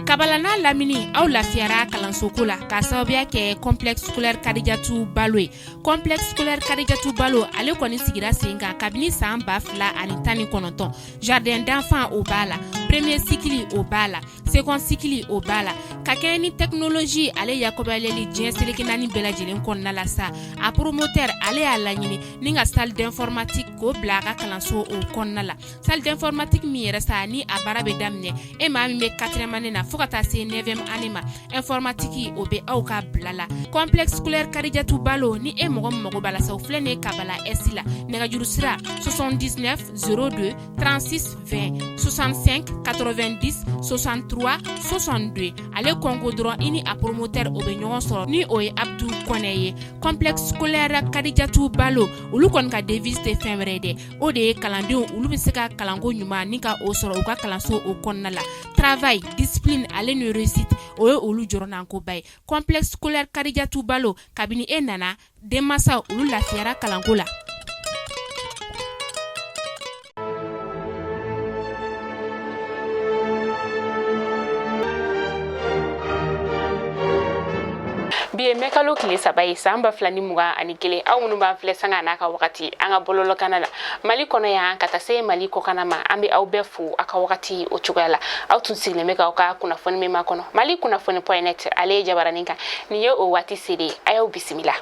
Kabala n'a lamini, aw lafiyara kalansoko la k'a sababuya kɛ Complexe scolaire Kadijatu Balo ye. Complexe scolaire Kadijatu Balo, ale kɔni sigira sen kan kabini san 2019. Jardin d'enfant, o b'a la, premier cycle, o b'a la, second cycle, o b'a la. Ka kɛɲɛ ni technologie ale yakɔbayaleli diɲɛ seleke naani bɛɛ lajɛlen kɔnɔna la sa, a promoteur ale y'a laɲini ni ka salle d'informatique k'o bila a ka kalanso o kɔnɔna la. Salle d'informatique min yɛrɛ sa, ni a baara bɛ daminɛ e maa min bɛ quatrième année na fo ka taa se neuvième année ma, informatique o bɛ aw ka bila la. Complexe scolaire Kadijatu Balo, ni e mɔgɔ min mago b'a la sa, o filɛ nin ye Kabala Est la. Nɛgɛjuru sira: 79 02 36 20, 65 90 63 62. Ale kɔnko dɔrɔn, i ni a promoteur o bɛ ɲɔgɔn sɔrɔ, ni o ye Abdu Kɔnɛ ye. Complexe scolaire Kadijatu Balo, olu kɔni ka devise tɛ fɛn wɛrɛ ye dɛ, o de ye kalandenw olu bɛ se ka kalanko ɲuman ni ka o sɔrɔ u ka kalanso o kɔnɔna la. Travail, discipline ale ni réussite, o ye olu jɔrɔnankoba ye. Complexe scolaire Kadijatu Balo, kabini e nana, denmansaw olu lafiyara kalanko la. Bi ye mɛkalo tile 3 ye, san 2021. Aw minnu b'an filɛ sanga n'a ka wagati an ka bɔlɔlɔkana la Mali kɔnɔ yan ka taa se Mali kɔkana ma, an bɛ aw bɛɛ fo aw ka wagati o cogoya la. Aw tun sigilen bɛ k'aw ka kunnafoni min makɔnɔ, Mali kunnafoni point net ale ye jabaranin kan. Nin ye o waati selen, a y'aw bisimila.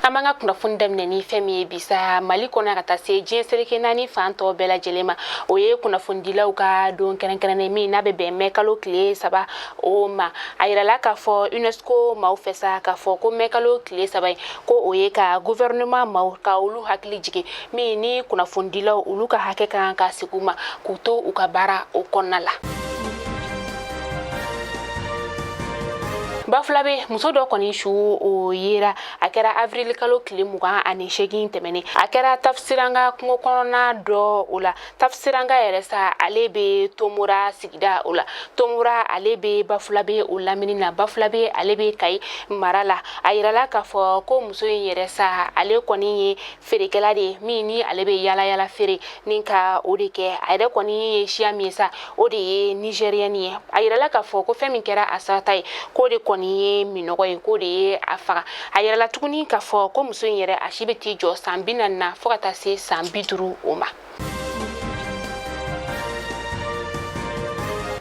An b'an ka kunnafoni daminɛ ni fɛn min ye bi sa Mali kɔnɔ ka taa se diɲɛ seleke naani fan tɔ bɛɛ lajɛlen ma, o ye kunnafonidilaw ka don kɛrɛnkɛrɛnnen min n'a bɛ bɛn mɛ kalo tile 3 o ma. A yirala k'a fɔ UNESCO maaw fɛ sa k'a fɔ ko mɛ kalo tile 3 ye, ko o ye ka gouvernement maaw ka olu hakili jigin min ni kunnafonidilaw olu ka hakɛ kan ka segin u ma k'u to u ka baara o kɔnɔna la. Bafulabe, muso dɔ kɔni su o yera. A kɛra avril kalo tile 28 tɛmɛnen. A kɛra Tafisiranga kungo kɔnɔna dɔ o la. Tafisiranga yɛrɛ sa, ale bɛ Tomora sigida o la. Tomora ale bɛ Bafulabe o lamini na. Bafulabe ale bɛ Kayi mara la. A yirala k'a fɔ ko muso in yɛrɛ sa, ale kɔni ye feerekɛla de ye min ni ale bɛ yala yala feere ni ka o de kɛ. A yɛrɛ kɔni ye siya min ye sa, o de ye nigérienne ye. A yirala k'a fɔ ko fɛn min kɛra a sarata ye, k'o de kɔni ye minɔgɔ ye, k'o de ye a faga. A yirala tuguni k'a fɔ ko muso in yɛrɛ, a si bɛ t'i jɔ san 40 na fo ka taa se san 50 o ma.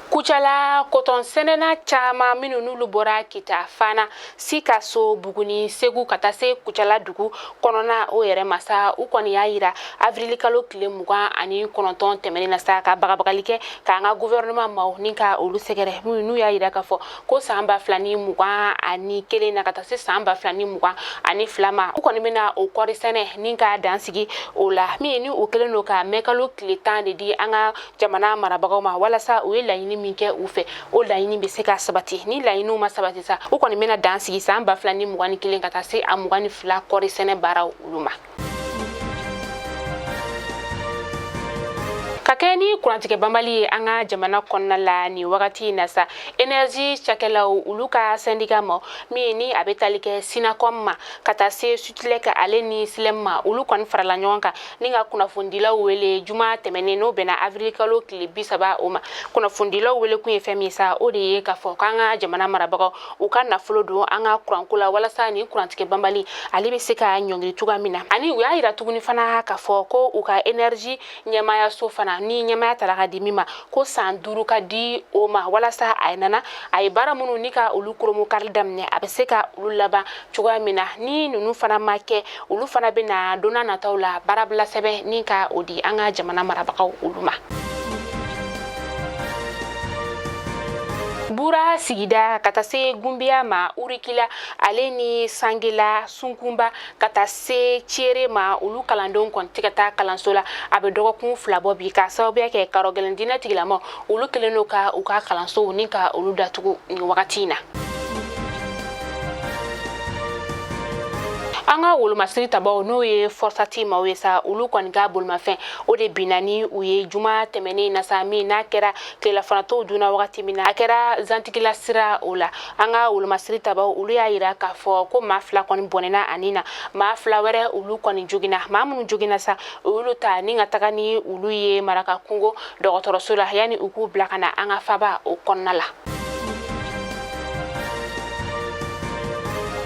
Kucala kotɔn sɛnɛna caman minnu n'olu bɔra Kita, Fana, Sikaso, Buguni, Segu ka taa se Kucala dugu kɔnɔna o yɛrɛ ma sa, u kɔni y'a yira avril kalo tile 29 tɛmɛnen na sa, ka bagabagali kɛ k'an ka gouvernement maaw ni ka olu sɛgɛrɛ, minnu n'u y'a yira k'a fɔ ko san 2021 na ka taa se san 2022 ma, u kɔni bɛna o kɔɔri sɛnɛ ni ka dansigi o la. Min ni o kɛlen don ka mɛkalo tile 10 de di an ka jamana marabagaw ma walasa u ye laɲini min kɛ u fɛ, o laɲini bɛ se ka sabati. Ni laɲiniw ma sabati sa, u kɔni bɛna dan sigi san 2021 ka taa se a 22 kɔɔri sɛnɛ baaraw olu ma. Ka kɛ ni kurantigɛ banbali ye an ka jamana kɔnɔna la nin wagati in na sa, énergie cakɛlaw olu ka syndicat ma min ni a bɛ tali kɛ Synacom ma ka taa se Sutelec ale ni Silem ma, olu kɔni farala ɲɔgɔn kan ni ka kunnafonidilaw wele juma tɛmɛnen, n'o bɛnna avril kalo tile 30 o ma. Kunnafonidilaw wele kun ye fɛn min sa, o de ye k'a fɔ k'an ka jamana marabagaw u ka nafolo don an ka kuranko la walasa nin kurantigɛ banbali ale bɛ se ka ɲɔngiri cogoya min na. Ani u y'a yira tuguni fana k'a fɔ ko u ka énergie ɲɛmaayaso fana, ni ɲɛmaaya tara ka di min ma, ko san 5 ka di o ma walasa a nana a ye baara minnu ni ka olu kurunbonkari daminɛ, a bɛ se ka olu laban cogoya min na. Ni ninnu fana ma kɛ, olu fana bɛna don n'a nataw la baarabila sɛbɛn ni ka o di an ka jamana marabagaw olu ma. Bura sigida ka taa se Gunbiya ma, Urikila ale ni Sangela, Sunkunba ka taa se Cere ma, olu kalandenw kɔni tɛ ka taa kalanso la a bɛ dɔgɔkun 2 bɔ bi, k'a sababuya kɛ karɔgɛlɛn diinɛ tigilamaw olu kɛlen don ka u ka kalansow ni ka olu datugu nin wagati in na. An ka wolomasiri tabaw, n'o ye FORSAT maaw ye sa, olu kɔni ka bolimafɛn o de binna ni u ye juma tɛmɛnen na sa, min n'a kɛra tilelanfanatɔw dunna wagati min na, a kɛra Zantigila sira o la. An ka wolomasiri tabaw, olu y'a yira k'a fɔ ko maa 2 kɔni bɔnɛna a ni na, maa 2 wɛrɛ olu kɔni joginna. Maa minnu joginna sa, olu ta ni ka taga ni olu ye Maraka Kungo dɔgɔtɔrɔso la yanni u k'u bila ka na an ka faba o kɔnɔna la.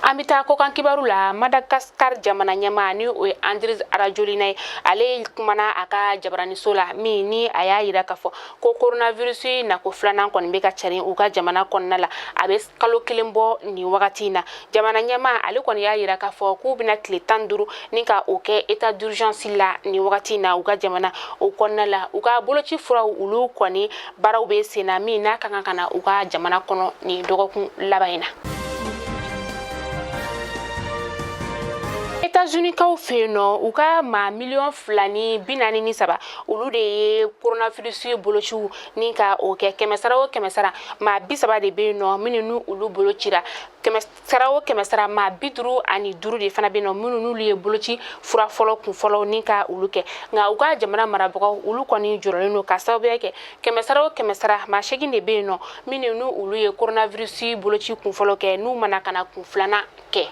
An bɛ taa kɔkan kibaru la. Madagasikar jamana ɲɛmaa, ni o ye Andry Rajoelina ye, ale kumana a ka jabaraniso la, min ni a y'a yira k'a fɔ ko coronavirus nako filanan kɔni bɛ ka carin u ka jamana kɔnɔna la. A bɛ kalo 1 bɔ nin wagati in na. Jamana ɲɛmaa ale kɔni y'a yira k'a fɔ k'u bɛna tile 15 ni ka o kɛ état d'urgence la nin wagati in na u ka jamana o kɔnɔna la. U ka boloci furaw, olu kɔni baaraw bɛ sen na, min n'a ka kan ka na u ka jamana kɔnɔ nin dɔgɔkun laban in na. États-Unis-kaw fɛ yen nɔ, u ka maa 2,043 miliyɔn, olu de ye coronavirus bolociw ni ka o kɛ. Kɛmɛsara o kɛmɛsara, maa 30 de bɛ yen nɔ minnu ni olu bolo cira. Kɛmɛsara o kɛmɛsara, maa 55 de fana bɛ yen nɔ minnu n'olu ye boloci fura fɔlɔ kun fɔlɔ ni ka olu kɛ. Nka u ka jamana marabagaw, olu kɔni jɔrɔlen don ka sababuya kɛ kɛmɛsara o kɛmɛsara, maa 8 de bɛ yen nɔ minnu ni olu ye coronavirus boloci kun fɔlɔ kɛ, n'u mana ka na kun filanan kɛ.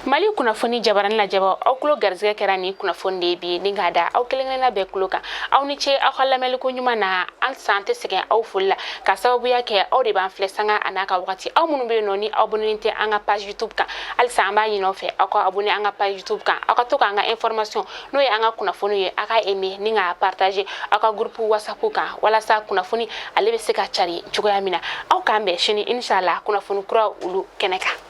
Mali kunnafoni jabarani lajɛbaw, aw tulo garisɛgɛ kɛra nin kunnafoni de ye bi ni k'a da aw kelen-kelenna bɛɛ tulo kan. Aw ni ce aw ka lamɛnliko ɲuman na. Halisa an tɛ sɛgɛn aw foli la ka sababuya kɛ aw de b'an filɛ sanga a n'a ka wagati. Aw minnu bɛ yen nɔ ni aw abonné tɛ an ka page YouTube kan, halisa an b'a ɲini aw fɛ aw ka abonné an ka page YouTube kan. Aw ka to k'an ka information, n'o ye an ka kunnafoni ye, aw ka aimer ni k'a partager aw ka groupe WhatsApp kan, walasa kunnafoni ale bɛ se ka cari cogoya min na. Aw k'an bɛn sini inshallah kunnafoni kura olu kɛnɛ kan.